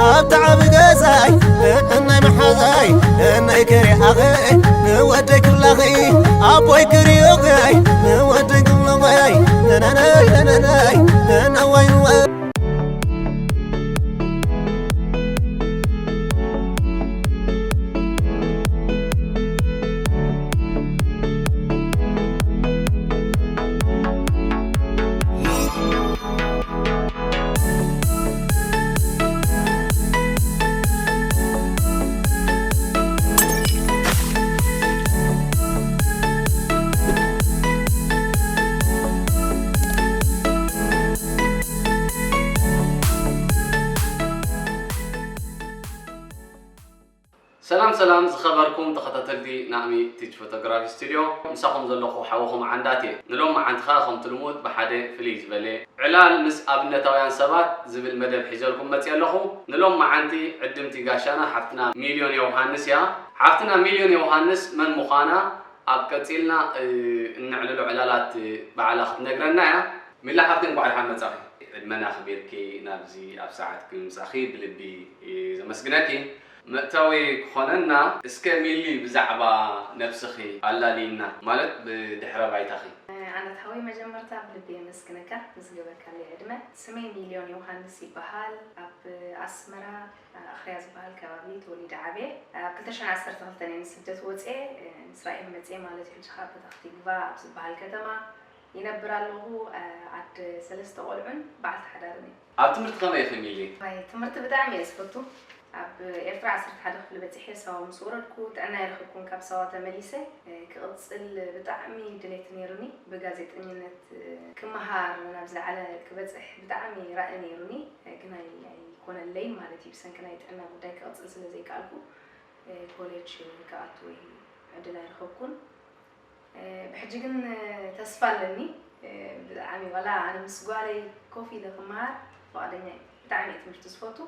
ኣብቲ ዓቢ ገዛይ፣ ንእናይ መሓዛይ፣ ንእናይ ከሪኣኸይ፣ ንወደይ ክላኸይ፣ ኣቦይ ክሪኦኸይ፣ ንወደይ ክላኸይ፣ ነነነይ፣ ነነነይ፣ ነነዋይ፣ ነዋይ። ሰላም ሰላም ዝኸበርኩም ተኸታተልቲ ናእሚ ቲች ፎቶግራፊ ስቱድዮ፣ ምሳኹም ዘለኹ ሓውኹም ዓንዳት እየ። ንሎም መዓንቲ ኸኣ ከምቲ ልሙድ ብሓደ ፍልይ ዝበለ ዕላል ምስ ኣብነታውያን ሰባት ዝብል መደብ ሒዘልኩም መጽእ ኣለኹ። ንሎም መዓንቲ ዕድምቲ ጋሻና ሓፍትና ሚልዮን ዮውሃንስ እያ። ሓፍትና ሚልዮን ዮውሃንስ መን ምዃና ኣብ ቀጺልና፣ እ፣ እነዕልሎ ዕላላት፣ እ፣ ባዕላ ክትነግረና እያ። ሚላ ሓፍቲ እንኳዕ ደሓን መጻኺ። ዕድመን ኣኽቢርኪ ናብዚ ኣብ ሰዓትኪ ምምጻእኺ ብልቢ እየ ዘመስግነኪ። መእተዊ ክኾነና እስከ ሚሊ ብዛዕባ ነብስኺ ኣላልይና፣ ማለት ብድሕረ ባይታኺ። ኣናት ሓወይ መጀመርታ ብልቢ የመስግነካ ንዝገበርካለይ ዕድመ። ስመይ ሚልዮን ዮሃንስ ይበሃል። ኣብ ኣስመራ ኣኽርያ ዝበሃል ከባቢ ተወሊደ ዓብየ። ኣብ ክልተ ሽሕን ዓሰርተ ክልተን እየ ንስደት ወፅየ፣ ንእስራኤል መፅየ ማለት እዩ። ሕጂ ከዓ ፐታኽቲግቫ ኣብ ዝበሃል ከተማ ይነብር ኣለኹ። ኣደ ሰለስተ ቆልዑን በዓልቲ ሓዳርን እየ። ኣብ ትምህርቲ ከመይ ኢኺ ሚሊ? ዋይ፣ ትምህርቲ ብጣዕሚ እየ ዝፈቱ። ኣብ ኤርትራ ዓሰርተ ሓደ ክፍሊ በጺሐ ሳዋ ምስ ወረድኩ ጥዕና ኣይረኸብኩን፣ ካብ ሳዋ ተመሊሰ ክቕጽል ብጣዕሚ ድሌት ነይሩኒ። ብጋዜጠኝነት ክመሃር ናብ ዝለዓለ ክበጽሕ ብጣዕሚ ራኢ ነይሩኒ፣ ግን ኣይ-፣ ኣይኮነለይን ማለት እዩ። ብሰንኪ ናይ ጥዕና ጉዳይ ክቕጽል ስለ ዘይከኣልኩ ኮሌጅ ክኣቱ ዕድል ኣይረኸብኩን። ብሕጂ ግን ተስፋ ኣለኒ። ብጣዕሚ ዋላ ኣነ ምስ ጓለይ ኮፍ ኢለ ክመሃር ፍቓደኛ እየ። ብጣዕሚ እየ ትምህርቲ ዝፈቱ።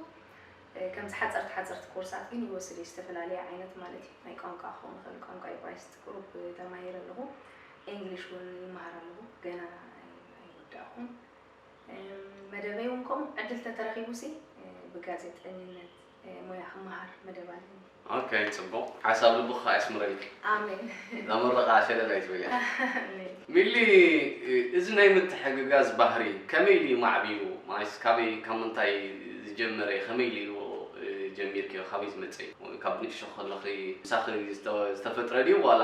ከምዚ ሓፀርቲ ሓፀርቲ ኮርሳት ግን ይወስድ እየ፣ ዝተፈላለየ ዓይነት ማለት እዩ። ናይ ቋንቋ ክኸውን ይኽእል፣ ቋንቋ ኢብራይስጥ ቁሩብ ተማሂረ ኣለኹ። ኤንግሊሽ እውን ይመሃር ኣለኹ፣ ገና ኣይወዳእኹን። መደበይ እውን ከምኡ ዕድል ተተረኺቡሲ ብጋዜጠኝነት ሞያ ክመሃር መደብ ኣለኒ። ኦኬ፣ ጽቡቕ። ሓሳብ ልብኺ ከኣ የስምረልኪ። ኣሜን። ዘመረቓ ሸለል ኣይትበልያ። ኣሜን። ሚሊ፣ እዚ ናይ ምትሕግጋዝ ባህሪ ከመይ ኢሉ እዩ ማዕቢሉ? ማለት ካበይ፣ ካብ ምንታይ ዝጀመረ? ከመይ ኢሉ እዩ ጀሚርክዮ? ካበይ ዝመጸ እዩ? ካብ ንእሽቶ ከለኺ ምሳኺ ዝተ-፣ ዝተፈጥረ ድዩ ዋላ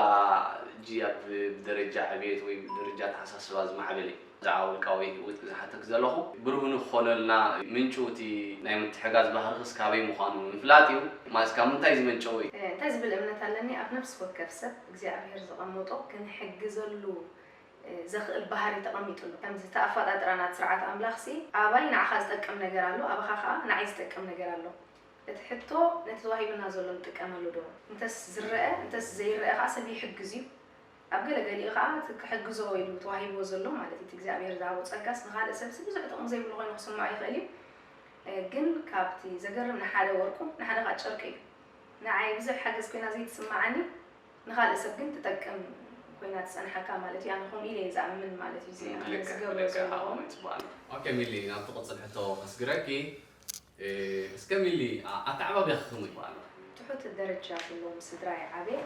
ሕጂ ኣብ ደረጃ ዕብየት ወይ ደረጃ ኣተሓሳስባ ዝማዕበለ እዩ? ብዛዕባ ውልቃዊ ህይወት ዝሓተክ ዘለኹ፣ ብሩህ ንክኾነልና ምንጩ እቲ ናይ ምትሕጋዝ ባህርኽስ ካበይ ምዃኑ ምፍላጥ እዩ። ማለት ካብ ምንታይ ዝመንጨወ እዩ? እንታይ ዝብል እምነት ኣለኒ፣ ኣብ ነፍሲ ወከፍ ሰብ እግዚኣብሔር ዘቐመጦ ክንሕግዘሉ ዘኽእል ባህሪ ተቐሚጡ ኣሎ። ከምዚ እቲ ኣፈጣጥራ ናት ስርዓት ኣምላኽሲ ኣባይ ንዓኻ ዝጠቅም ነገር ኣሎ፣ ኣባኻ ኸኣ ንዓይ ዝጠቅም ነገር ኣሎ። እቲ ሕቶ ነቲ ተዋሂቡና ዘሎ ንጥቀመሉ ዶ? እንተስ ዝረአ፣ እንተስ ዘይረአ ኸኣ ሰብ ይሕግዝ እዩ። ኣብ ገለ ገሊኡ ኸኣ እቲ ክሕግዞ ኢሉ ተዋሂብዎ ዘሎ ማለት እዩ፣ እቲ እግዚኣብሔር ዝሃቦ ጸጋስ ንኻልእ ሰብሲ ብዙሕ ጥቕሚ ዘይብሉ ኮይኑ ክስምዖ ይኽእል እዩ። እ፣ ግን ካብቲ ዘገርም ንሓደ ወርቁ፣ ንሓደ ኸኣ ጨርቂ እዩ። ንዓይ ብዙሕ ሓገዝ ኮይና ዘይትስምዓኒ፣ ንኻልእ ሰብ ግን ትጠቅም ኮይና ትጸንሓካ ማለት እዩ። ኣነ ከምኡ ኢለ እየ ዝኣምን ማለት እዩ። እዚ ኣነ ልክዕ፣ ዝገብሮ ልክዕ፣ ዘለኹ። ኣዎ፣ ጽቡቕ ኣሎ። ኦኬ፣ ሚሊ፣ ናብ ትቕጽል ሕቶ ከስግረኪ። እ፣ እስከ ሚሊ፣ ኣ-፣ ኣተዓባብያኺ ከመይ እዩ? ትሑት ደረጃ ዘለዎም ስድራ እየ ዓብየ።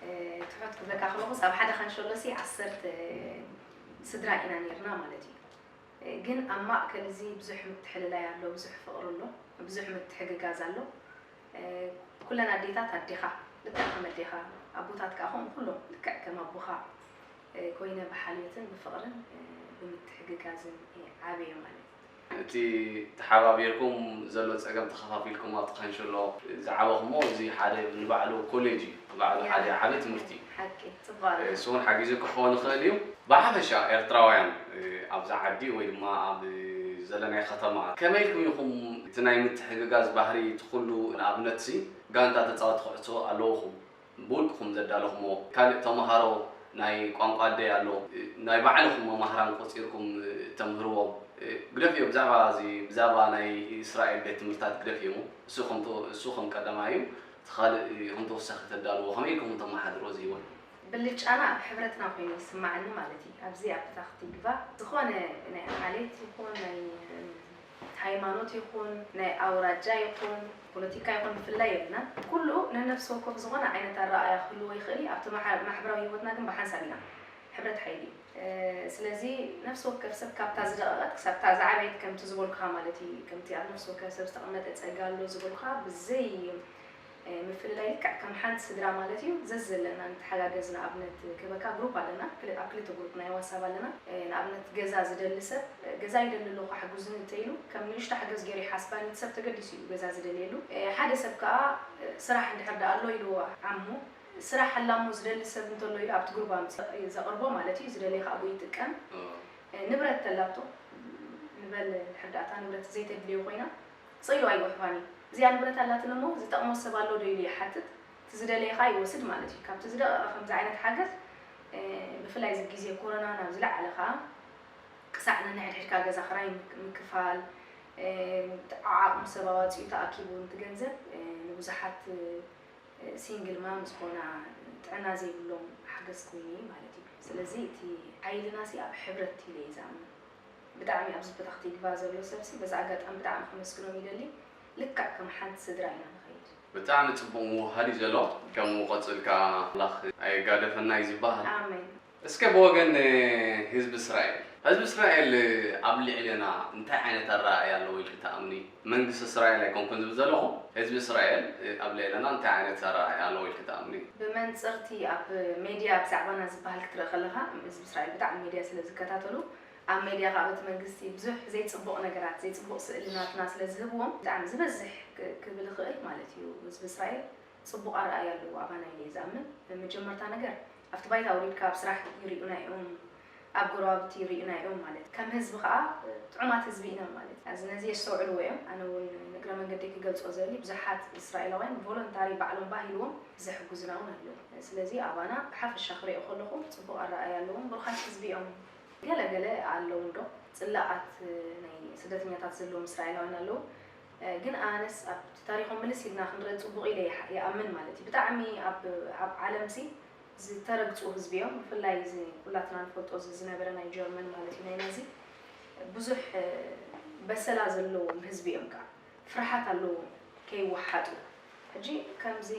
እ፣ ትሑት ክብለካ ከለኹስ ኣብ ሓደ ካንሸሎሲ ዓሰርተ ስድራ ኢና ነይርና ማለት እዩ። እ፣ ግን ኣብ ማእከል እዚ ብዙሕ ምትሕልላይ ኣሎ፣ ብዙሕ ፍቕሪ ኣሎ፣ ብዙሕ ምትሕግጋዝ ኣሎ። እ፣ ኩለን ኣዴታት ኣዴኻ፣ ልክዕ ከም ኣዴኻ፣ ኣቦታት ከኣ ከምኡ ኩሎም ልክዕ ከም ኣቦኻ፣ እ፣ ኮይነ ብሓልዮትን ብፍቕርን፣ እ፣ ብምትሕግጋዝን እየ ዓብየ ማለት እዩ። እቲ ተሓባቢርኩም ዘሎ ጸገም ተኸፋፊልኩም ኣብቲ ካንሸሎ ዝዓበኹሞ፣ እዚ ሓደ ንባዕሉ ኮሌጅ እዩ፣ ንባዕሉ ያ። ሓደ ዓቢ ትምህርቲ እዩ። ሓቂ፣ ጽቡቕ ኣሎ። እሱ እውን ሓጊዙ ክኸውን ይኽእል እዩ። ብሓፈሻ ኤርትራውያን፣ እ፣ ኣብዛ ዓዲ ወይ ድማ ኣብ ዘለናዮ ከተማ ከመይ ኢልኩም ኢኹም እቲ ናይ ምትሕግጋዝ ባህሪ፣ እቲ ኩሉ ንኣብነትሲ ጋንታ ተጻወቲ ኩዕሶ ኣለውኹም፣ ብውልቅኹም ዘዳለኹሞ፣ ካልእ ተመሃሮ ናይ ቋንቋ ኣደይ ኣሎ፣ ናይ ባዕልኹም መማህራን ቆጺርኩም ተምህርዎም። ግደፍዮ ብዛዕባ እዚ፣ ብዛዕባ ናይ እስራኤል ቤት ትምህርታት ግደፍዮ እሞ፣ እሱ ከም ተ-፣ እሱ ከም ቀዳማይ እዩ። እቲ ካልእ ከም ተወሳኺ ተዳልዎ፣ ከመይ ኢልኩም ተመሓድሮ እዚ ህይወት? ብልጫና ኣብ ሕብረትና ኮይኑ ይስምዓኒ ማለት እዩ። ኣብዚ ኣብ ፕታኽ ቲግቫ ዝኾነ ናይ ዓሌት ይኹን ናይ ሃይማኖት ይኹን ናይ ኣውራጃ ይኹን ፖለቲካ ይኹን ብፍላይ የብልናን። ኩሉ ነነፍሲ ወከፍ ዝኾነ ዓይነት ኣረኣእያ ክህልዎ ይኽእል እዩ። ኣብቲ ማሕበራዊ ህይወትና ግን ብሓንሳብ ኢና ሕብረት ሓይሊ እዩ። ስለዚ ነፍሲ ወከፍ ሰብ ካብታ ዝደቐቐት ክሳብ እታ ዝዓበየት ከምቲ ዝበልኩኻ ማለት እዩ። ከምቲ ኣብ ነፍሲ ወከፍ ሰብ ዝተቐመጠ ጸጋ ኣሎ ዝበልኩኻ ብዘይ ምፍልላይ ልክዕ ከም ሓንቲ ስድራ ማለት እዩ። ዘዘለና ንተሓጋገዝ። ንኣብነት ክበካ ግሩፕ ኣለና፣ ኣብ ክልተ ግሩፕ ናይ ዋትሳብ ኣለና። ንኣብነት ገዛ ዝደሊ ሰብ ገዛ ይደሊ ኣለኹ ሓግዙኒ እንተኢሉ ከም ንእሽቶ ሓገዝ ገይሩ ይሓስባ። ነቲ ሰብ ተገዲሱ እዩ ገዛ ዝደልየሉ። ሓደ ሰብ ከዓ ስራሕ እንድሕር ደኣ ኣሎ ኢልዎ ዓሙ ስራሕ ኣላሞ ዝደሊ ሰብ እንተሎ ኢሉ ኣብቲ ግሩፕ ኣምፂ ዘቕርቦ ማለት እዩ። ዝደለየ ከዓ ብኡ ይጥቀም። ንብረት ተላቶ ንበል፣ እንድሕር ደኣ እታ ንብረት ዘይተድልዮ ኮይና ስቕ ኢሉ ኣይጉሕፋን እዩ። እዚኣ ንብረት ኣላትኒ እሞ ዝጠቕሞ ሰብ ኣሎ ዶ ኢሉ ይሓትት። እቲ ዝደለየ ከዓ ይወስድ ማለት እዩ። ካብቲ ዝደቐቐ ከምዚ ዓይነት ሓገዝ ብፍላይ እዚ ግዜ ኮሮና ናብ ዝለዓለ ከዓ ክሳዕ ነንሕድሕድካ ገዛ ክራይ ምክፋል፣ ዓዓቕሙ ሰብ ኣዋፂኡ ተኣኪቡ እቲ ገንዘብ ንብዙሓት ሲንግል ማም ዝኾና ጥዕና ዘይብሎም ሓገዝ ኮይኑ እዩ ማለት እዩ። ስለዚ እቲ ሓይልና ሲ ኣብ ሕብረት ኢለ እየ ዝኣምን። ብጣዕሚ ኣብዚ ቦታ ክትግባ ዘሎ ሰብሲ በዚ ኣጋጣሚ ብጣዕሚ ከመስግኖም ይደሊ። ልክዕ ከም ሓንቲ ስድራ ኢና ንኸይድ። ብጣዕሚ ጽቡቕ ምውህሃድ እዩ ዘሎ። ከምኡ ቀጽልካ ኣምላኽ ኣየጋደፈና እዩ ዝበሃል። ኣሜን። እስከ ብወገን ህዝቢ እስራኤል፣ ህዝቢ እስራኤል ኣብ ልዕሌና እንታይ ዓይነት ኣረኣእያ ኣለዎ ኢልኪ ትኣምኒ? መንግስቲ እስራኤል ኣይኮንኩን ዝብል ዘለኹ፣ ህዝቢ እስራኤል ኣብ ልዕለና እንታይ ዓይነት ኣረኣእያ ኣለዎ ኢልኪ ትኣምኒ? ብመንፅር'ቲ ኣብ ሜድያ ብዛዕባና ዝበሃል ክትርኢ ከለኻ ህዝቢ እስራኤል ብጣዕሚ ሜድያ ስለ ዝከታተሉ ኣብ ሜድያ ከዓ በቲ መንግስቲ ብዙሕ ዘይፅቡቕ ነገራት ዘይፅቡቕ ስእሊ ናትና ስለ ዝህብዎም ብጣዕሚ ዝበዝሕ ክብል እኽእል ማለት እዩ ህዝቢ እስራኤል ፅቡቕ ኣረኣእያ ኣለዎ ኣባና ኢለ እየ ዝኣምን። መጀመርታ ነገር ኣብቲ ባይታ ኣውሪድካ ኣብ ስራሕ ይሪኡና እዮም፣ ኣብ ጎረባብቲ ይሪኡና እዮም ማለት ከም ህዝቢ ከዓ ጥዑማት ህዝቢ ኢና ማለት እዚ ነዚ የስተውዕልዎ እዮም። ኣነ እውን ንእግረ መንገደይ ክገልፆ ዘሊ ብዙሓት እስራኤላውያን ቮለንታሪ ባዕሎም ባህ ኢልዎም ዘሕጉዝና እውን ኣለዉ። ስለዚ ኣባና ብሓፈሻ ክሪኦ ከለኹ ፅቡቕ ኣረኣእያ ኣለዎም፣ ብሩኻት ህዝቢ እዮም። ገለ ገለ ኣለዉ እንዶ ፅላኣት ናይ ስደተኛታት ዘለዎም እስራኤላውያን ኣለዉ። ግን ኣነስ ኣብቲ ታሪኾም ምልስ ኢልና ክንርኢ ፅቡቕ ኢለ ይሓ- ይኣምን ማለት እዩ። ብጣዕሚ ኣብ ኣብ ዓለምሲ ዝተረግፁ ህዝቢ እዮም። ብፍላይ እዚ ኩላትና ንፈልጦ እዚ ዝነበረ ናይ ጀርመን ማለት እዩ ናይ ናዚ ብዙሕ በሰላ ዘለዎም ህዝቢ እዮም ከዓ ፍርሓት ኣለዎም ከይወሓጡ ሕጂ ከምዚ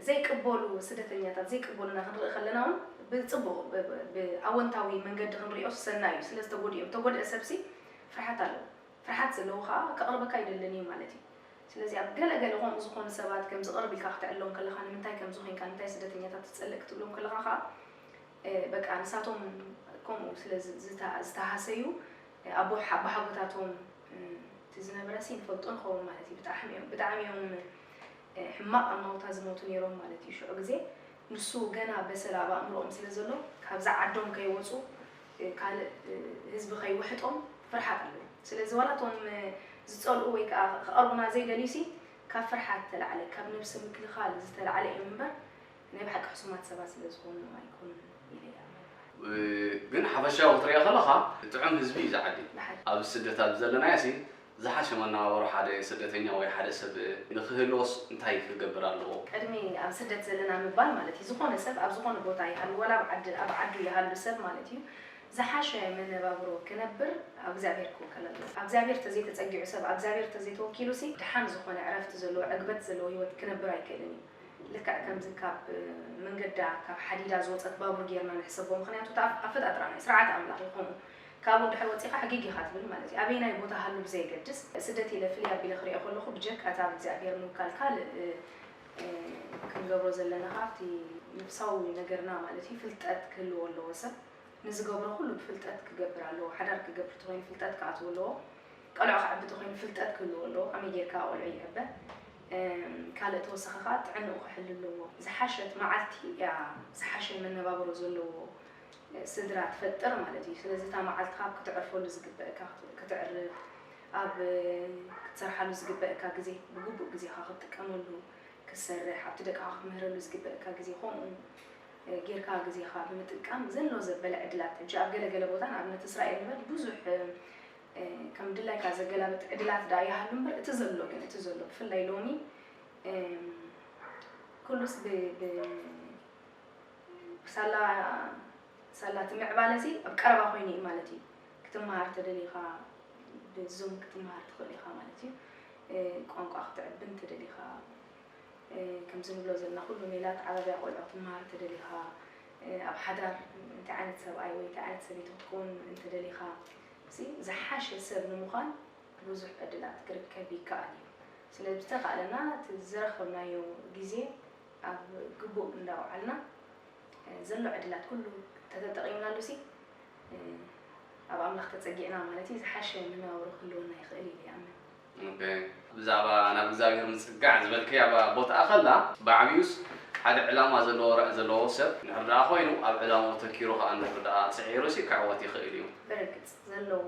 ዘይቅበሉ ስደተኛታት ዘይቅበሉና ክንርኢ ከለና እውን ብፅቡቕ ብኣወንታዊ መንገዲ ክንሪኦ ሰናይ እዩ። ስለ ዝተጎድኦም ተጎድአ ሰብሲ ፍርሓት ኣለዎ። ፍርሓት ዘለዎ ከዓ ከቕርበካ ኣይደልን እዩ ማለት እዩ። ስለዚ ኣብ ገለ ገለ ከምኡ ዝኾኑ ሰባት ከም ዝቕርብ ኢልካ ክትዕሎም ከለኻ ንምንታይ ከምዚ ኮይንካ ንምንታይ ስደተኛታት ትፀልእ ክትብሎም ከለኻ ከዓ በቃ ንሳቶም ከምኡ ስለ ዝተሃሰዩ ኣቦሓጎታቶም እቲ ዝነበረ ሲ ንፈልጦ ንኸውን ማለት እዩ። ብጣዕሚ እዮም ሕማቕ ኣማውታ ዝሞቱ ነይሮም ማለት እዩ። ሽዑ ግዜ ንሱ ገና በሰል ኣብ ኣእምሮኦም ስለ ዘሎ ካብዛ ዓዶም ከይወፁ ካልእ ህዝቢ ከይውሕጦም ፍርሓት ኣለዎ። ስለዚ ዋላ እቶም ዝፀልኡ ወይ ከዓ ክቐርቡና ዘይደልዩ ሲ ካብ ፍርሓት ዝተላዕለ ካብ ነብሰ ምክልኻል ዝተላዕለ እዮም እምበር ናይ ብሓቂ ሕሱማት ሰባት ስለ ዝኾኑ ኣይኮኑን ኢለ እየ ኣምነባ። ግን ሓፈሻዊ ክትሪኦ ከለኻ ጥዑም ህዝቢ እዩ ዝዓዲ። ኣብ ስደት ኣብዚ ዘለናዮ ሲ ዝሓሸ መነባብሮ ሓደ ስደተኛ ወይ ሓደ ሰብ ንክህልዎስ እንታይ ክገብር ኣለዎ? ቅድሚ ኣብ ስደት ዘለና ምባል ማለት እዩ። ዝኾነ ሰብ ኣብ ዝኾነ ቦታ ይሃሉ ዋላ ኣብ ዓዲ ኣብ ዓዱ ይሃሉ ሰብ ማለት እዩ ዝሓሸ መነባብሮ ክነብር ኣብ እግዚኣብሔር ክውከል ኣለዎ። ኣብ እግዚኣብሔር ተዘይተፀጊዑ ሰብ ኣብ እግዚኣብሔር ተዘይተወኪሉ ሲ ድሓን ዝኾነ ዕረፍቲ ዘለዎ ዕግበት ዘለዎ ህይወት ክነብር ኣይክእልን እዩ። ልክዕ ከምዚ ካብ መንገዳ ካብ ሓዲዳ ዝወፀት ባቡር ጌርና ንሕሰቦ። ምኽንያቱ እታ ኣፈጣጥራና እዩ፣ ስርዓት ኣምላኽ እዩ ከምኡ። ካብኡ እንድሕር ወፂኻ ሕጊግ ኢኻ ትብል ማለት እዩ። ኣበየናይ ቦታ ሃሉ ብዘየገድስ ስደት ኢለ ፍልይ ኣቢለ ክሪኦ ከለኹ ብጀካ እታ ብእግዚኣብሔር ምውካል ካልእ ክንገብሮ ዘለና ከዓ ኣብቲ ነፍሳዊ ነገርና ማለት እዩ ፍልጠት ክህልዎ ኣለዎ። ሰብ ንዝገብሮ ኩሉ ብፍልጠት ክገብር ኣለዎ። ሓዳር ክገብር ተኾይኑ ፍልጠት ክኣትዎ ኣለዎ። ቀልዖ ክዕቢ ተኾይኑ ፍልጠት ክህልዎ ኣለዎ። ከመይ ጌርካ ቆልዑ ይዕበ። ካልእ ተወሳኺ ከዓ ጥዕንኡ ክሕሉ ኣለዎ። ዝሓሸት መዓልቲ እያ ዝሓሸ መነባብሮ ዘለዎ ስድራ ትፈጥር ማለት እዩ። ስለዚ እታ መዓልትኻ ክትዕርፈሉ ዝግበእካ ክትዕርፍ፣ ኣብ ክትሰርሓሉ ዝግበእካ ግዜ ብግቡእ ግዜኻ ክትጥቀመሉ ክትሰርሕ፣ ኣብቲ ደቅኻ ክትምህረሉ ዝግበእካ ግዜ ከምኡ ጌርካ ግዜኻ ብምጥቃም ዘሎ ዘበለ ዕድላት ሕጂ ኣብ ገለ ገለ ቦታ ንኣብነት እስራኤል ንበል ብዙሕ ከም ድላይካ ዘገላብጥ ዕድላት ደኣ ይሃሉ እምበር እቲ ዘሎ ግን እቲ ዘሎ ብፍላይ ሎሚ ኩሉስ ብ ሳላ ሳላ እቲ ምዕባለ እዚ ኣብ ቀረባ ኮይኑ እዩ ማለት እዩ። ክትመሃር ተደሊኻ ብዙም ክትመሃር ትኽእል ኢኻ ማለት እዩ። እ፣ ቋንቋ ክትዕቢ እንተደሊኻ፣ እ፣ ከምዚ ንብሎ ዘለና ኩሉ ሜላ ተዓባብያ ቆልዑ ክትመሃር እንተደሊኻ፣ እ፣ ኣብ ሓዳር እንታይ ዓይነት ሰብኣይ ወይ እንታይ ዓይነት ሰበይቲ ክትከውን እንተደሊኻ፣ እዚ ዝሓሸ ሰብ ንምዃን ብዙሕ ዕድላት ክርከብ ይከኣል እዩ። ስለዚ ብዝተኻእለና እቲ ዝረኸብናዮ ግዜ ኣብ ግቡእ እንዳውዓልና፣ እ፣ ዘሎ ዕድላት ኩሉ ተተጠቒምናሉ ሲ፣ እ፣ ኣብ ኣምላኽ ተጸጊዕና ማለት እዩ፣ ዝሓሸ መነባብሮ ክህልወና ይኽእል ኢለ ይኣምን። ኦኬ። ብዛዕባ ናብ እግዚኣብሔር ምጽጋዕ ዝበልከያ ኣብ ቦታኣ ከላ፣ ብዓብዩስ ሓደ ዕላማ ዘለዎ ራኢ ዘለዎ ሰብ እንድሕር ደኣ ኮይኑ፣ ኣብ ዕላማኡ ተኪሩ ከኣ እንድሕር ደኣ ጽዒሩ ሲ ክዕወት ይኽእል እዩ። ብርግጽ ዘለዎ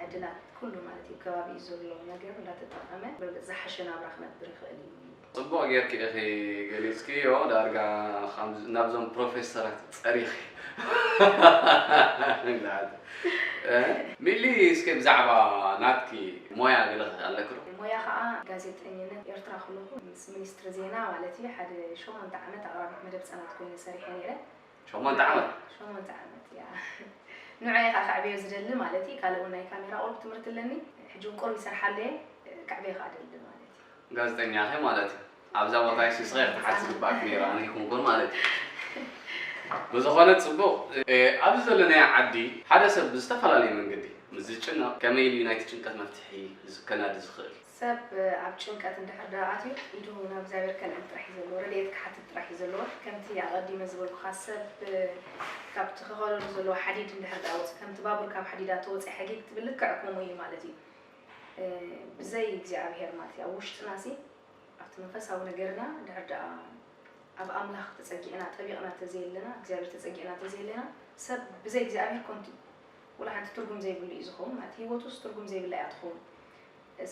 ዕድላት ኩሉ ማለት እዩ፣ ከባቢኡ ዘሎ ነገር እንዳተጠቐመ ብርግጽ ዝሓሸ ናብራ ክነብር ይኽእል እዩ። ጽቡቕ ጌርኪ ኢኺ ገሊጽክዮ፣ ዳርጋ ከም ናብዞም ፕሮፌሰራት ጸሪኺ። እ፣ ሚሊ፣ እስከ ብዛዕባ ናትኪ ሞያ ገለ ኣለኪ ዶ? ሞያ ኸኣ ጋዜጠኝነት። ኤርትራ ከለኹ ምስ ሚኒስትሪ ዜና ማለት እዩ ሓደ ሸሞንተ ዓመት ኣቕራቢት መደብ ጸናት ኮይነ ሰሪሐ ነይረ። ሸሞንተ ዓመት? ሸሞንተ ዓመት፣ ያ። ንዑ እየ ከዓ ከዕብዮ ዝደሊ ማለት እዩ። ካልእ እውን ናይ ካሜራ ቁሩብ ትምህርቲ ኣለኒ። ሕጂ እውን ቁሩብ ይሰርሓሉ እየ፣ ከዕብዮ ከዓ ደሊ ማለት እዩ። ጋዜጠኛ ኢኺ ማለት እዩ። ኣብዛ ቦታ ይስስኸ ክትሓት ዝግባኣት ነይራ፣ ኣነ ይኹንኩን ማለት እዩ። ብዝኾነ ጽቡቕ፣ እ፣ ኣብዚ ዘለናዮ ዓዲ ሓደ ሰብ ብዝተፈላለየ መንገዲ ምስ ዝጭነቕ ከመይ ኢሉ ናይቲ ጭንቀት መፍትሒ ከናዲ ዝኽእል? ሰብ ኣብ ጭንቀት እንድሕር ደኣ ኣትዩ፣ ኢዱ ናብ እግዚኣብሔር ከልዕል ጥራሕ እዩ ዘለዎ፣ ረድኤት ክሓትት ጥራሕ እዩ ዘለዎ። ከምቲ ኣቐዲመ ዝበልኩኻ፣ ሰብ ካብቲ ክኸለሉ ዘለዎ ሓዲድ እንድሕር ደኣ ወፂኡ፣ ከምቲ ባቡር ካብ ሓዲዳ ተወፂኣ ሕጊግ ትብል፣ ልክዕ ከምኡ እዩ ማለት እዩ። እ፣ ብዘይ እግዚኣብሔር ማለት እዩ፣ ኣብ ውሽጥና ሲ፣ ኣብቲ መንፈሳዊ ነገርና እንድሕር ደኣ ኣብ ኣምላኽ ተጸጊዕና፣ ጠቢቕና ተዘየለና፣ እግዚኣብሔር ተጸጊዕና ተዘየለና፣ ሰብ ብዘይ እግዚኣብሔር ከንቱ እዩ። ወላ ሓንቲ ትርጉም ዘይብሉ እዩ ዝኸውን ማለት፣ ህይወቱስ ትርጉም ዘይብላ እያ ትኸውን።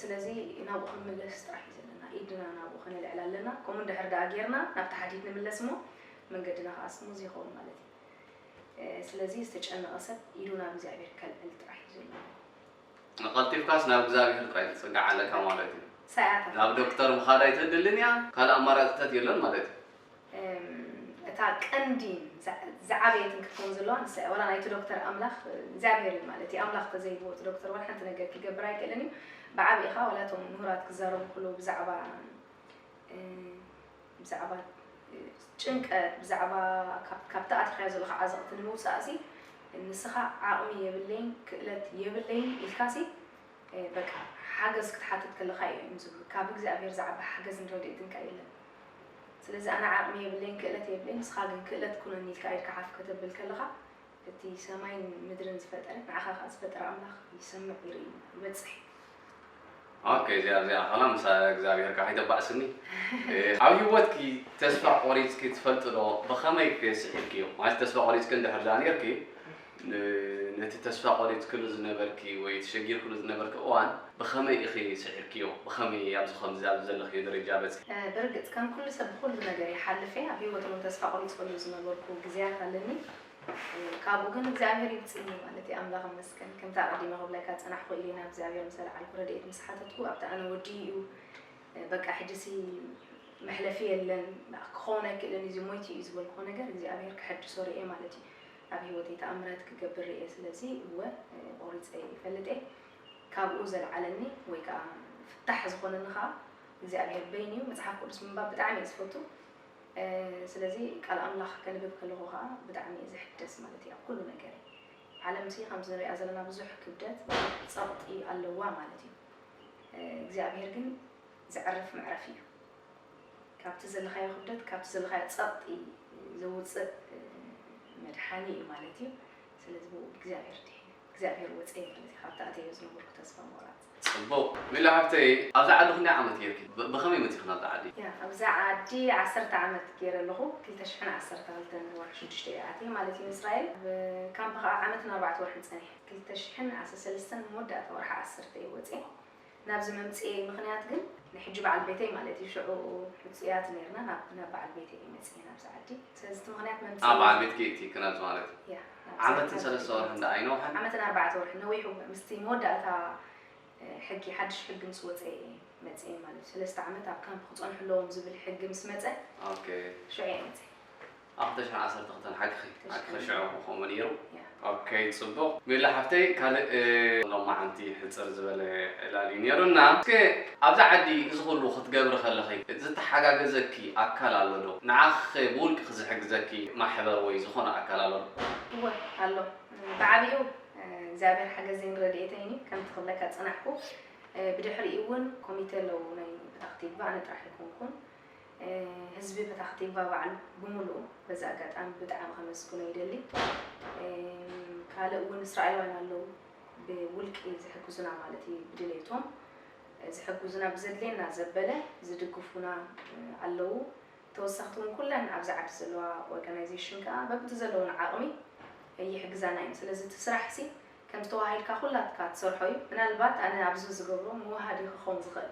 ስለዚ ናብኡ ክንምለስ ጥራሕ እዩ ዘለና፣ ኢድና ናብኡ ከነልዕል ኣለና። ከምኡ እንድሕር ደኣ ጌርና፣ ናብቲ ሓዲድ ንምለስ እሞ፣ መንገድና ከኣ ስሙዝ ይኸውን ማለት እዩ። እ፣ ስለዚ ዝተጨነቐ ሰብ ኢዱ ናብ እግዚኣብሔር ከልዕል ጥራሕ እዩ ዘለዎ። ቀልጢፍካስ ናብ እግዚኣብሔር ጥራይ ክትጽጋዕ ኣለካ ማለት እዩ። ሰያታት። ናብ ዶክተር ምኻድ ኣይተድልን እያ፣ ካልእ ኣማራጽታት የሎን ማለት እዩ። እም፣ እታ ቀንዲ ዝዓ-፣ ዝዓበየትን ክትከውን ዘለዋ ንሳ እያ። ዋላ ናይቲ ዶክተር ኣምላኽ እግዚኣብሔር እዩ ማለት እዩ። ኣምላኽ ተዘይብዎ እቲ ዶክተር ዋላ ሓንቲ ነገር ክገብር ኣይክእልን እዩ። ብዓቢኡ ኸኣ ዋላ እቶም ምሁራት ክዛረቡ ከለዉ ብዛዕባ፣ እ፣ ብዛዕባ፣ እ፣ ጭንቀት፣ ብዛዕባ ካብ-፣ ካብቲ ኣቲኻዮ ዘለኻ ዓዘቕቲ ንምውጻእሲ ንስኻ ዓቕሚ የብለይን፣ ክእለት የብለይን ኢልካሲ፣ እ፣ በቃ ሓገዝ ክትሓትት ከለኻ እዮም ዝብሉ። ካብ እግዚኣብሔር ዝዓቢ ሓገዝን ረድኤትን ከኣ የለን። ስለዚ ኣነ ዓቕሚ የብለይን፣ ክእለት የብለይን፣ ንስኻ ግን ክእለት ኩነኒ ኢልካ ኢድካ ሓፍ ከተብል ከለኻ፣ እቲ ሰማይን ምድርን ዝፈጠረ፣ ንዓኻ ከኣ ዝፈጠረ ኣምላኽ ይሰምዕ፣ ይርኢ፣ ይበጽሕ። ኦኬ፣ እዚኣ፣ እዚኣ ኸላ ምሳ እግዚኣብሔር ከኣ ከይተባእስኒ። እ፣ ኣብ ህይወትኪ ተስፋ ቆሪጽኪ ትፈልጢ ዶ? ብኸመይ ከ ስዒርክዮ? ማለት ተስፋ ቆሪጽኪ እንድሕር ደኣ ኔርኪ፣ ን-፣ ነቲ ተስፋ ቆሪጽክሉ ዝነበርኪ ወይ ተሸጊርክሉ ዝነበርኪ እዋን ብኸመይ ኢኺ ስዒርክዮ? ብኸመይ ኣብዚ ከምዚ ኣብዚ ዘለኽዮ ደረጃ በጺሕኪ? እ፣ ብርግጽ ከም ኩሉ ሰብ ብኹሉ ነገር ይሓልፍ እየ። ኣብ ህይወት እውን ተስፋ ቆሪጽክሉ ዝነበርኩ ግዜያት ኣለኒ። እ፣ ካብኡ ግን እግዚኣብሔር ይውጽእኒ ማለት እዩ። ኣምላኽ ይመስገን። ከምቲ ኣቐዲመ ክብለካ ዝጸናሕኩ ኢለ ናብ እግዚኣብሔር ምስ ኣለዓልኩ፣ ረድኤት ምስ ሓተትኩ፣ ኣብቲ ኣነ ወዲኡ እዩ፣ እ፣ በቃ ሕጂሲ መሕለፊ የለን፣ ክኸውን ኣይክእልን እዩ፣ እዚ ሞይቱ እዩ ዝበልክዎ ነገር እግዚኣብሔር ክሕድሶ ርእየ ማለት እዩ። ኣብ ህይወተይ ተኣምራት ክገብር ርእየ። ስለዚ እወ፣ እ፣ ቆሪጸ ይፈልጥ እየ። ካብኡ ዘልዓለኒ ወይ ከዓ ፍታሕ ዝኾነኒ ከዓ እግዚኣብሔር በይኑ እዩ። መጽሓፍ ቅዱስ ምንባብ ብጣዕሚ እየ ዝፈቱ። እ፣ ስለዚ ቃል ኣምላኽ ከንብብ ከለኹ ከዓ ብጣዕሚ እየ ዝሕደስ ማለት እዩ ኣብ ኩሉ ነገር። ዓለምሲ ከምዚ ንሪኣ ዘለና ብዙሕ ክብደት፣ ብዙሕ ጸቕጢ ኣለዋ ማለት እዩ። እ፣ እግዚኣብሔር ግን ዘዕርፍ መዕረፊ እዩ። ካብቲ ዘለኻዮ ክብደት፣ ካብቲ ዘለኻዮ ጸቕጢ ዘውጽእ፣ እ፣ መድሓኒ እዩ ማለት እዩ። ስለዚ ብኡ ብእግዚኣብሔር ድሒነ፣ እግዚኣብሔር ወጸየ ማለት እዩ፣ ካብቲ ኣተዮ ዝነበርኩ ተስፋ ምቑራጽ። ጽቡቕ። ሚሊ ሓፍተይ፣ ኣብዛ ዓዲ ክንደይ ዓመት ጌርኪ? ብ-፣ ብኸመይ መጺኺ ናብዛ ዓዲ? ያ፣ ኣብዛ ዓዲ ዓሰርተ ዓመት ጌረ ኣለኹ። ክልተ ሽሕን ዓሰርተ ክልተን ወርሒ ሽዱሽተ እየ ኣትየ ማለት እዩ ንእስራኤል። ኣብ ካምፕ ኸኣ ዓመትን ኣርባዕተ ወርሕን ጸኒሐ። ክልተ ሽሕን ዓሰርተ ሰለስተን መወዳእታ ወርሒ ዓሰርተ እየ ወጽየ። ናብዚ መምጽኤ ምኽንያት ግን ንሕጂ በዓል ቤተይ ማለት እዩ፣ ሽዑ ሕጹያት ነርና፣ ናብ፣ ናብ በዓል ቤተይ እየ መጽየ ናብዚ ዓዲ። ስለዚ እቲ ምኽንያት መምጽኤ ኣብ በዓል ቤትኪ እቲ ክነብዚ ማለት እዩ። ያ፣ ናብዚ ዓመትን ዓዲ ሰለስተ ወርሕን ደኣ ኣይነውሐን? ዓመትን ኣርባዕተ ወርሕን ነዊሑ፣ ምስቲ መወዳእታ፣ እ፣ ሕጊ፣ ሓድሽ ሕጊ ምስ ወጸ እየ መጽየ ማለት እዩ። ሰለስተ ዓመት ኣብ ካምፕ ክጸንሑ ኣለዎም ዝብል ሕጊ ምስ መጸ፣ ኦኬ። ሽዑ እየ መጽየ። ኣብ ክልተ ሽሕን ዓሰርተ ክልተን ሓቅኺ፣ ሓቅኺ ሽዑ ከምኡ ነይሩ። ያ። ኦኬ፣ ጽቡቕ። ሜላ ሓፍተይ፣ ካልእ፣ እ፣ ሎማዓንቲ ሕጽር ዝበለ ዕላል እዩ ነይሩና። እስከ ኣብዛ ዓዲ እዚ ኩሉ ክትገብሪ ከለኺ ዝተሓጋገዘኪ ኣካል ኣሎ ዶ? ንዓኺ ብውልቅኺ ዝሕግዘኪ ማሕበር ወይ ዝኾነ ኣካል ኣሎ ዶ? እወ፣ ኣሎ። ብዓቢኡ፣ እ፣ እግዚኣብሔር ሓገዘይን ረድኤተይን እዩ። ከምቲ ክብለካ ዝጸናሕኩ፣ እ፣ ብድሕሪኡ እውን ኮሚቴ ኣለዉ ናይ ፕታኽ ቲግቫ፣ ኣነ ጥራሕ ኣይኮንኩን። እ፣ ህዝቢ ፕታኽ ቲግቫ ባዕሉ ብምሉኡ በዚ ኣጋጣሚ ብጣዕሚ ከመስግኖ ይደሊ። እ፣ ካልእ እውን እስራኤላውያን ኣለዉ ብውልቂ ዝሕግዙና ማለት እዩ፣ ብድሌቶም ዝሕግዙና፣ ብዘድልየና ዘበለ ዝድግፉና፣ እ፣ ኣለዉ። ተወሰኽቲ እውን ኩለን ኣብዚ ዓዲ ዘለዋ ኦርጋናይዜሽን ከኣ በብቲ ዘለወን ዓቕሚ ይሕግዛና እየን። ስለዚ እቲ ስራሕሲ ከምቲ ተዋሂድካ ኩላትካ ትሰርሖ እዩ። ምናልባት ኣነ ኣብዚ ዝገብሮ መወሃዲ ክኸውን ዝኽእል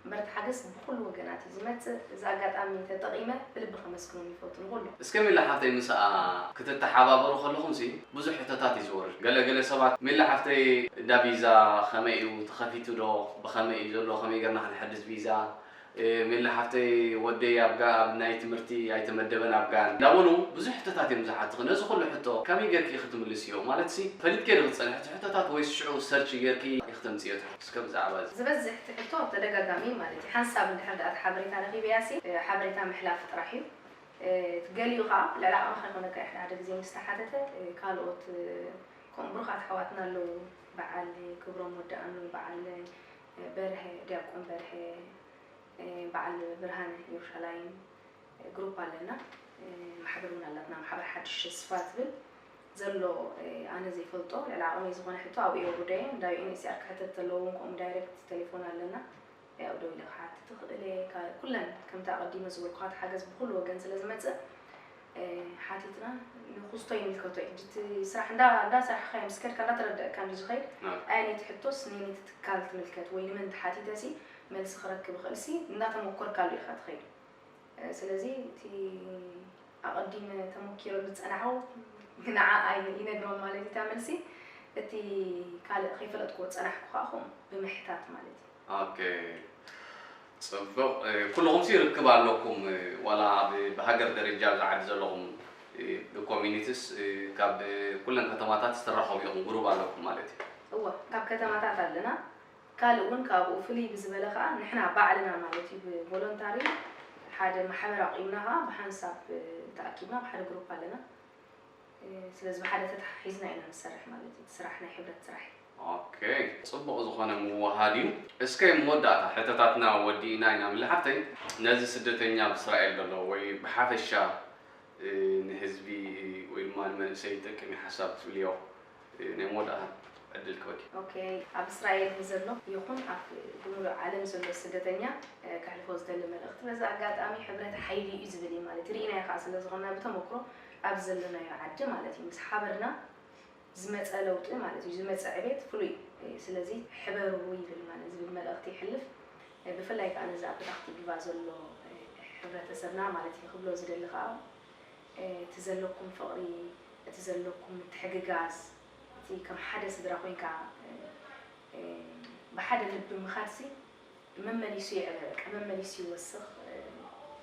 እምበር፣ እቲ ሓገዝ ብኹሉ ወገናት እዩ ዝመጽእ። እዚ ኣጋጣሚ ተጠቒመ ብልቢ ከመስግኖም ይፈቱ ንኹሉ። እስከ ሜላ ሓፍተይ፣ ምስኣ ክትተሓባበሩ ከለኹምሲ ብዙሕ ሕቶታት እዩ ዝወርድ። ገለ ገለ ሰባት፣ ሜላ ሓፍተይ፣ እንዳ ቪዛ ከመይ እዩ ተኸፊቱ ዶ? ብኸመይ እዩ ዘሎ? ከመይ ጌርና ክንሕድስ ቪዛ? እ፣ ሜላ ሓፍተይ፣ ወደይ ኣብ ጋ-፣ ኣብ ናይ ትምህርቲ ኣይተመደበን ኣብ ጋን እንዳበሉ ብዙሕ ሕቶታት እዮም ዝሓቱኺ። ነዚ ኩሉ ሕቶ ከመይ ጌርኪ ኢኺ ትምልስዮ? ማለትሲ ፈሊጥኪ ዶ ክትጸንሒ እቲ ሕቶታት ወይስ ሽዑ ሰርች ጌርኪ ኢኺ ተምጽእዮ እቲ ሕቶ? እስከ ብዛዕባ እዚ። ዝበዝሕ እቲ ሕቶ ተደጋጋሚ ማለት እዩ። ሓንሳብ እንድሕር ደኣ እቲ ሓበሬታ ረኺበያሲ፣ እ፣ ሓበሬታ ምሕላፍ ጥራሕ እዩ። እ፣ ገሊኡ ኸኣ ልዕሊ ዓቕምኻ ይኾነካ እዩ። ሓደ ሓደ ግዜ ምስ ተሓተተ፣ እ፣ ካልኦት፣ እ፣ ከምኡ ብሩኻት ኣሕዋትና ኣለዉ። በዓል ክብሮም ወዲ ኣኑ፣ በዓል፣ እ፣ በርሀ፣ ዲያቆን በርሀ፣ እ፣ በዓል ብርሃነ የሩሻላይም፣ እ፣ ግሩፕ ኣለና። እ፣ ማሕበር እውን ኣላትና፣ ማሕበር ሓድሽ ተስፋ ትብል ዘሎ፣ እ፣ ኣነ ዘይፈልጦ፣ ልዕሊ ዓቕመይ ዝኾነ ሕቶ ኣብኡ የውርዶ እየ። እንዳ ዩ ኤን ኤች ሲ ኣር ክሕተት ተለዎ እውን ከምኡ ዳይሬክት ቴሌፎን ኣለና። ያው ደው ኢለ ክሓትት እኽእል እየ። ካ-፣ ኩለን ከምቲ ኣቐዲመ ዝበልኩኻ፣ እቲ ሓገዝ ብኹሉ ወገን ስለ ዝመጽእ፣ እ፣ ሓቲትና ንክስቶ ይምልከቶ እዩ። ሕጂ እቲ ስራሕ እንዳ-፣ እንዳሰራሕካ ምስ ከድካ እንዳተረደእካ እንድዩ ዝኸይድ። ኣዎ። ኣየነይቲ ሕቶስ ነየነይቲ ትካል ትምልከት ወይ ንመን ተሓቲተሲ መልሲ ክረክብ እኽእልሲ እንዳተመኮርካሉ ኢኻ ትኸይድ። እ፣ ስለዚ እቲ ኣቐዲመ ተመኪረሉ ዝጸናሕኩ ንዓኣ ይነግሮም ማለት እዩ እታ መልሲ። እቲ ካልእ ከይፈለጥክዎ ዝጸናሕኩ ከኣ ከምኡ ብምሕታት ማለት እዩ። ኦኬ፣ ጽቡቕ። እ፣ ኩልኹምሲ ርክብ ኣለኩም፣ እ፣ ዋላ ብ-፣ ብሃገር ደረጃ ኣብዚ ዓዲ ዘለኹም፣ እ፣ ብኮሚኒቲስ፣ እ፣ ካብ፣ እ፣ ኩለን ከተማታት ትራኸቡ ኢኹም፣ ግሩብ ኣለኩም ማለት እዩ? እወ፣ ካብ ከተማታት ኣለና። ካልእ እውን ካብኡ ፍልይ ብዝበለ ከኣ ንሕና ባዕልና ማለት እዩ ብቮሎንታሪ ሓደ ማሕበር ኣቂምና ከኣ ብሓንሳብ፣ እ፣ ተኣኪብና ብሓደ ግሩፕ ኣለና። እ፣ ስለዚ ብሓደ ተተሓሒዝና ኢና ንሰርሕ ማለት እዩ። እቲ ስራሕ ናይ ሕብረት ስራሕ እዩ። ኦኬ፣ ጽቡቕ ዝኾነ ምውሃድ እዩ። እስከ መወዳእታ ሕቶታትና ወዲእና ኢና። ሜላ ሓፍተይ፣ ነዚ ስደተኛ ኣብ እስራኤል ዘሎ ወይ ብሓፈሻ፣ እ፣ ንህዝቢ ወይ ድማ ንመንእሰይ ይጠቅም እዩ ሓሳብ ትብልዮ፣ እ፣ ናይ መወዳእታ ዕድል ክበኪ። ኦኬ፣ ኣብ እስራኤል ንዘሎ ይኹን ኣብ ብምሉእ ዓለም ዘሎ ስደተኛ፣ እ፣ ከሕልፎ ዝደሊ መልእኽቲ፣ በዚ ኣጋጣሚ ሕብረት ሓይሊ እዩ ዝብል እዩ ማለት እዩ። ርኢናዮ ከዓ ስለ ዝኾንና ብተመክሮ ኣብ ዘለናዮ ዓዲ ማለት እዩ። ምስ ሓበርና ዝመፀ ለውጢ ማለት እዩ፣ ዝመፀ ዕቤት ፍሉይ እዩ። ስለዚ ሕበሩ ይብል ማለት ዝብል መልእኽቲ ይሕልፍ። ብፍላይ ከዓ ነዚ ኣብ ፕታኽ ቲግቫ ዘሎ ሕብረተሰብና ማለት እዩ ክብሎ ዝደሊ ከዓ እቲ ዘለኩም ፍቕሪ፣ እቲ ዘለኩም ምትሕግጋዝ፣ እቲ ከም ሓደ ስድራ ኮይንካ ብሓደ ልቢ ምኻድሲ መመሊሱ የዕበ፣ በቃ መመሊሱ ይወስኽ፣ እ፣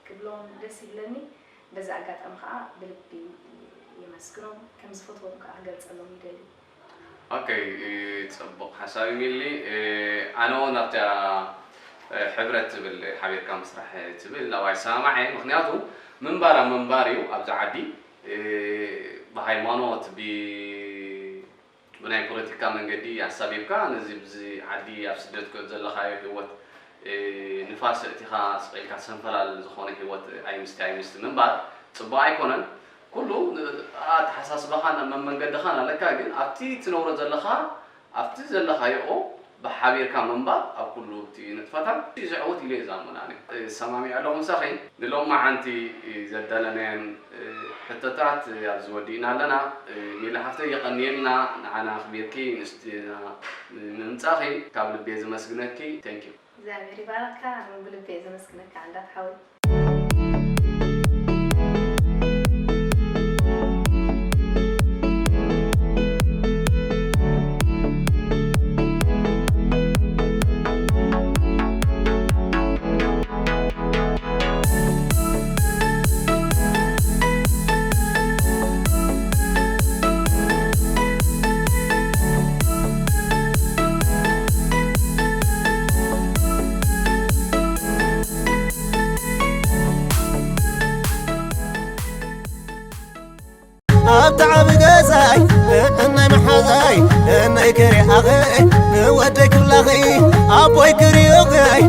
ክብሎም ደስ ይብለኒ። በዚ ኣጋጣሚ ከዓ ብልቢ የመስግኖም፣ ከም ዝፈትዎም ከዓ ክገልጸሎም ይደሊ። ኦኬ፣ እ፣ ጽቡቕ ሓሳብ እዩ ሚሊ። እ፣ ኣነ እውን ኣብታ፣ እ፣ ሕብረት ትብል ሓቢርካ ምስራሕ ትብል ኣብኣ ይሰማማዕ እየ። ምኽንያቱ ምንባር ኣብ ምንባር እዩ ኣብዚ ዓዲ። እ፣ ብሃይማኖት፣ ብ-፣ ብናይ ፖለቲካ መንገዲ ኣሳቢብካ ነዚ ብዚ ዓዲ ኣብ ስደት ዘለኻዮ ህይወት፣ እ፣ ንፋስ እቲኻ ስቕ ኢልካ ሰንፈላል ዝኾነ ህይወት ኣይምስቲ ኣይምስቲ ምንባር ጽቡቕ ኣይኮነን። ኩሉ ን-፣ ኣተሓሳስባኻን መመንገድኻን ኣለካ፣ ግን ኣብቲ ትነብሮ ዘለኻ፣ ኣብቲ ዘለኻዮ ብሓቢርካ ምንባር ኣብ ኩሉ እቲ ንጥፈታት ዘዕውት ኢለ እየ ዝኣምን ኣነ። እሰማሚዕ ኣለኹ ምሳኺ። ንሎማዓንቲ ዘዳለናየን ሕቶታት ኣብዚ ወዲእና ኣለና። ሜላ ሓፍተይ የቐንየልና ንዓና ኣኽቢርኪ ንስትና ንምምጻእኺ ካብ ልቢ እየ ዘመስግነኪ። Thank you። እግዚኣብሔር ይባርኽካ። ኣነ እውን ብልቢ እየ ዘመስግነካ ዓንዳት ሓወይ። ኣብቲ ዓቢ ገዛይ ንእናይ መሓዛይ ንእናይ ከሪኣኸይ ንወደይ ክብላኸይ ኣቦይ ክሪኦኸይ